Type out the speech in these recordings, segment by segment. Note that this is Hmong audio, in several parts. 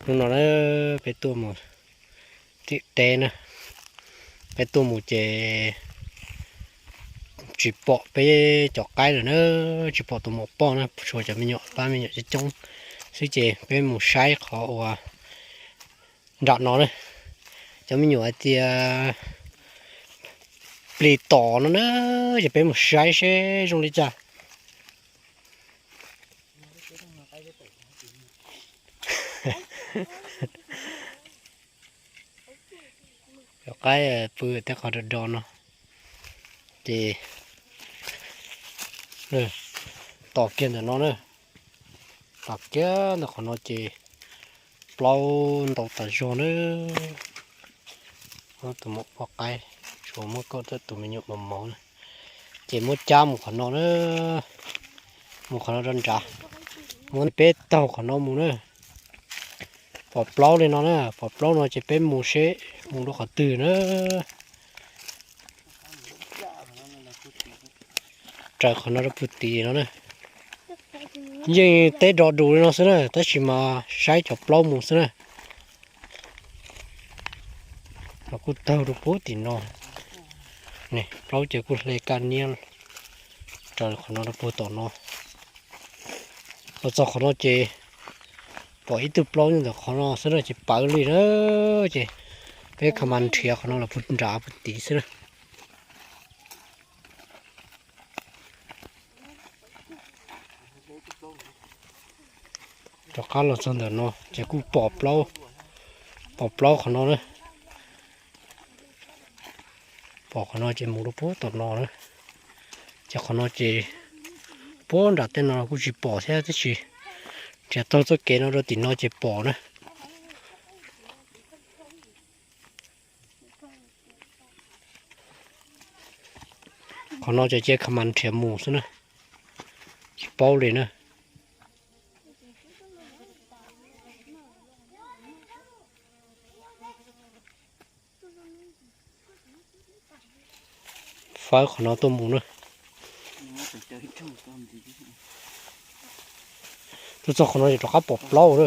Hnub no na, peb tuaj mus tim teb na, peb tuaj mus ces tsis pom peb cov qaib lawm na, tsis pom tus muam poj na, tshuav cov me nyuam pab me nyuam coob coob xwb ces peb mus saib qhov uas nram no na. Cov me nyuam hais tias plis tom no na, ces peb mus saib seb zoo li cas. Cov qaib pw tej qhov do do no ces tom kiag ntawm no na, tom kiag ntawm qhov no ces plaub ntau tas zog na. Tus muam poj qaib tsuas muab koj tus me nyuam mos mos na, ces muab cab mus qhov no na, mus qhov no rau nrad, muab peb taug qhov no mus na. Pom plaub li no na, pom plaub no ces peb mus seb mus rau qhov twg na. Raws qhov no rau puag tim no na. Yeej teb do dus li no xwb na, tab sis mas saib cov plaub mus xwb na. Los kuj taug rau puag tim no. Plaub ces kuj hle kaj niab raws qhov no rau puag tom no. Los txog qhov no ces pom ib tug plaub nyob ntawm qhov no xwb na ces pawv li na. Ces peb kha mas nrhiav qhov no los puag nrad puag tid xwb na. Rov qab los txog ntawm no ces kuj pom plaub, pom plaub qhov no na. Pom qhov no ces mus rau puag tom no na. Ces qhov no ces puag nram tej no kuj tsis pom thiab tab sis nrhiav taug txoj kev no rau tim no ces pom na. Qhov no ces cia kha mas nrhiav mus xwb na, tsis paub li na. Fawb qhov no tuaj mus na. Tuaj txog qhov no ces rov qab pom plaub na.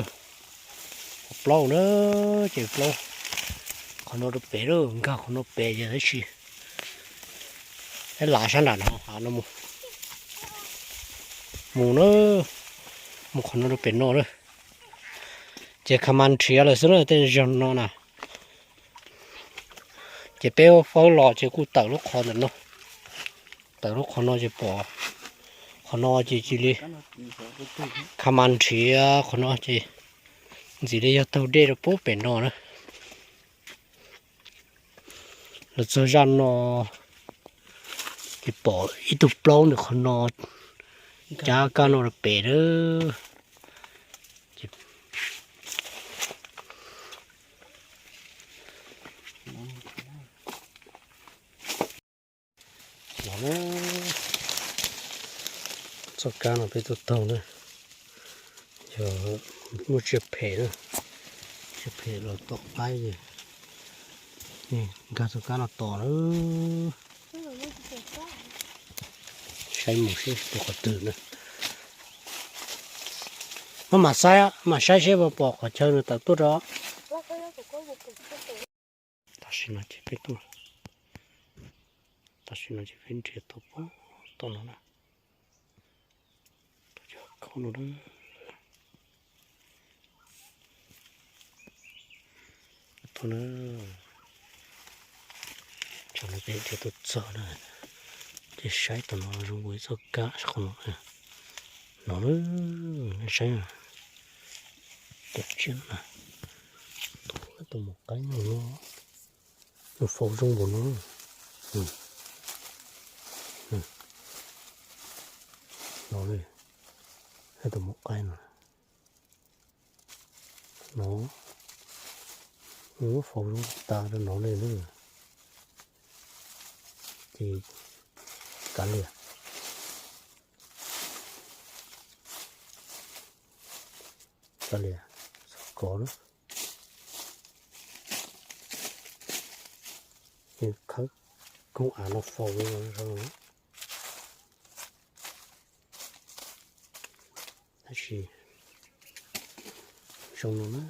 Pom plaub na, ces plaub qhov no rau pem lawm, nkag qhov no pem ces tab sis peb lam sab nram no, no mus, mus na, mus qhov no rau pem no na. Ces kha mas nrhiav lawm xwb na tej zaum no na. Ces peb fawb los ces kuj tawm lub qhov ntawm no, tawm lub qhov no ces pom qhov no ces cia li kha mas nrhiav qhov no ces ntxim li yog taug dej rau puag pem no na. Los txog zaj no ces pom ib tug plaub ntawm qhov no, cab kab no rau pem na. Los na, txoj kab no peb tuaj taug na, yog muaj tsiaj phem na, tsiaj phem los tom qaib ces nkag txoj kab no tos na. Saib mus seb tus qhov twg na. Maj mam saib, mam saib seb puas pom qhov chaw nws tawm tuaj rau. Tam sim no ces peb tuaj, tam sim no ces peb nrhiav tau pem tom no na. Tau cov khoom no na. Tau na, tam no peb nrhiav tau txog na, ces saib tom no zoo ua ib txoj kab qhov no, no na, nej saib, tom tsiaj na, tus mus qaib no, nws faus zoo npaum no. No, tus mus qaib no, no, nws muab faus zoo tas rau no li na. Ces kav liam, kav liam, txhob kov na. Khawb kooj av no faus zoo, tab sis Zoo no na.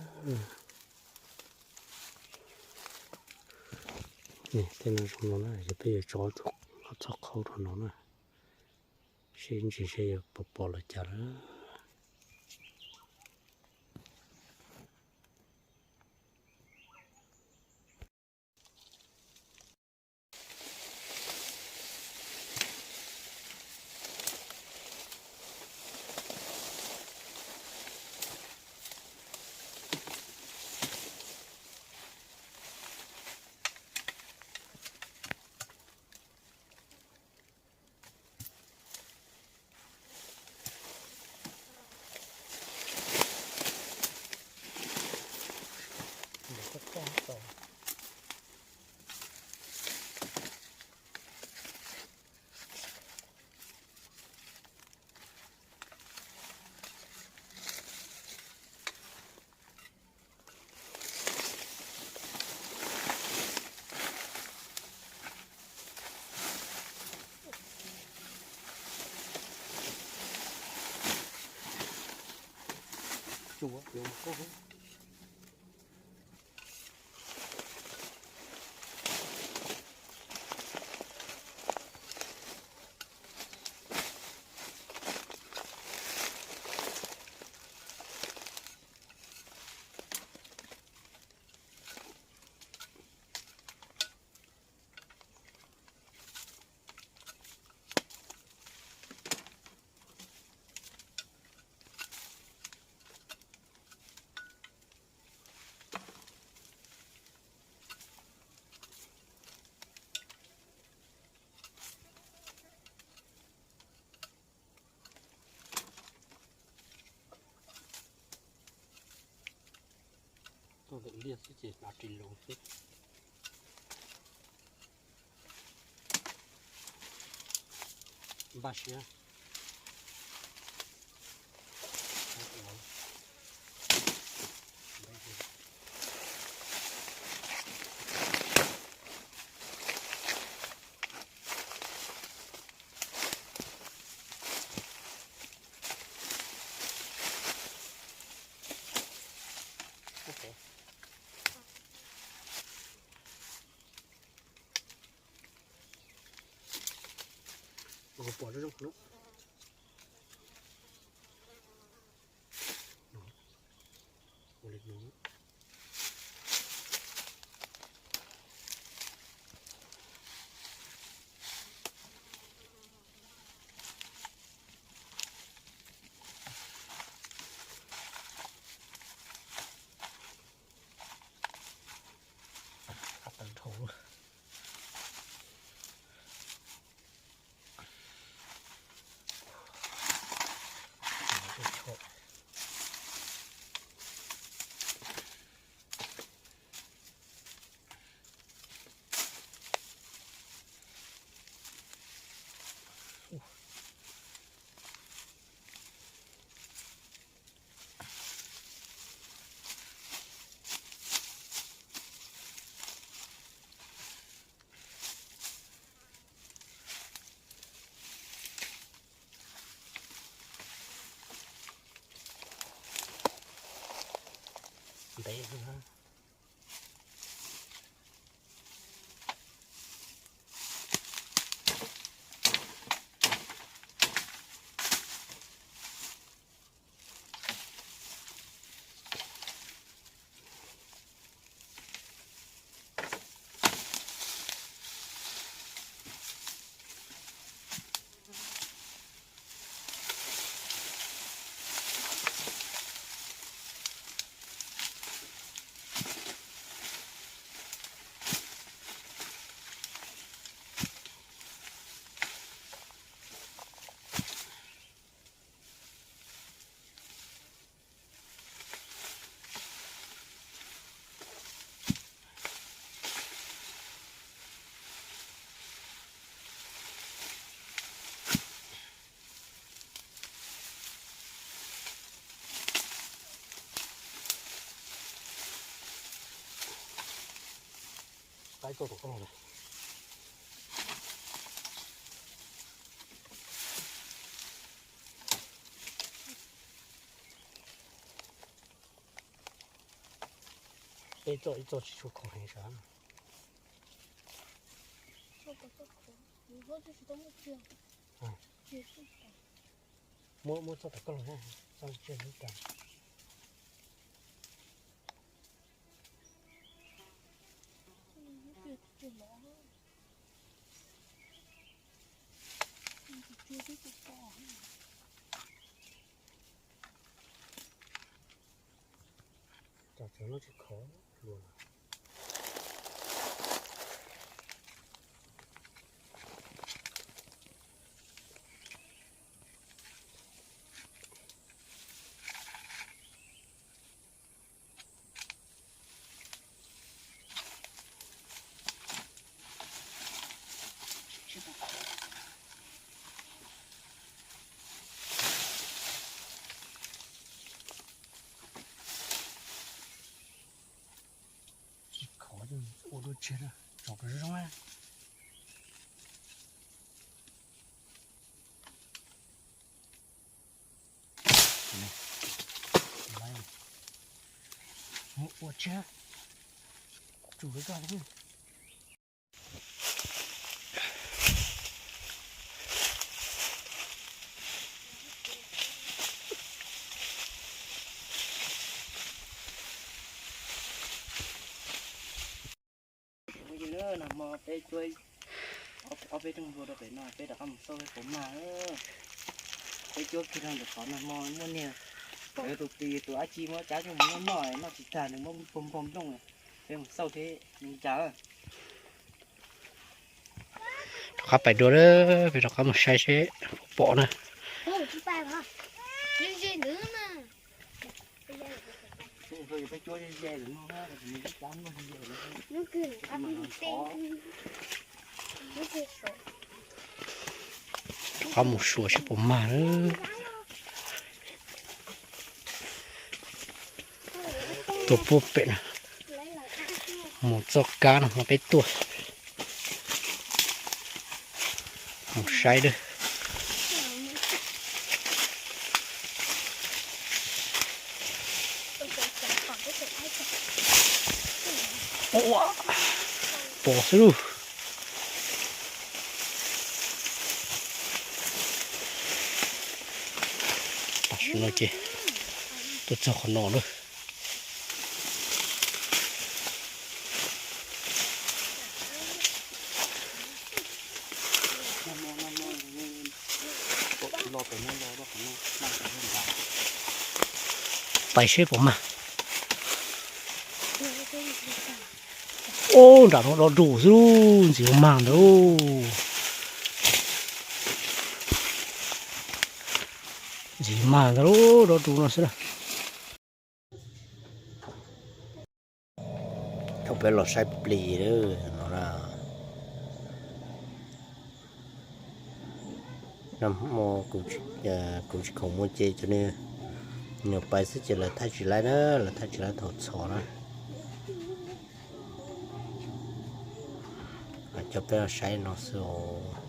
Tej no zoo no na, ces peb yuav tso txoj qhaub rau no na, seb ntsis seb yuav pom pom los cas na. Tuaj lwm liaj xwb ces hnav ris lus xwb. Npaj siab. Kuv pom zoo zoo no. Ua li no. Qab tawv dhau. Ntev. Qaib tuaj tom koj no. Peb txoj ib txoj tsis tshua khov heev sav. Muab, muab txoj tom koj los na, txoj tsiaj hnub tas. Cov no tsis khov hluas. Tsis khov, ua dua tseg na, tso kom zoo zoo na. Ua tseg, tsum koj. Nag hmo peb cuab ob peb rooj nplua rau pem no, peb rov qab mus xauj seb puas mag. Peb cuab kiag rau ntawm qhov nag hmo muaj niag, tus tis tus dab tsi muab cab coj mus noj noj, noj tsis tag nws muab npog npog nplooj. Peb mus xauj seb li cas. Rov qab pais dua lawm, peb rov qab mus saib seb puas pom na. Rov qab mus xauj seb puas mag na. Tuaj puag pem no, mus txoj kab no mas peb tuaj. Mus saib dab. Ua, pom xwb lauj. Tam sim no ces tuaj txog qhov no lawm. Pais seb puas mag. Ub, nram no dob rus xwb, ntxim mag ntawd. Ntxim mag ntawd, dob rus no xwb na. Thaum peb los saib plis no na, nag hmo kuv tsis khoom mus ces cov niag nyuam pais xwb ces lawv thaij tsis laib na, lawv thaij tsis laib thaum txhos na. Coj peb los saib no xwb os.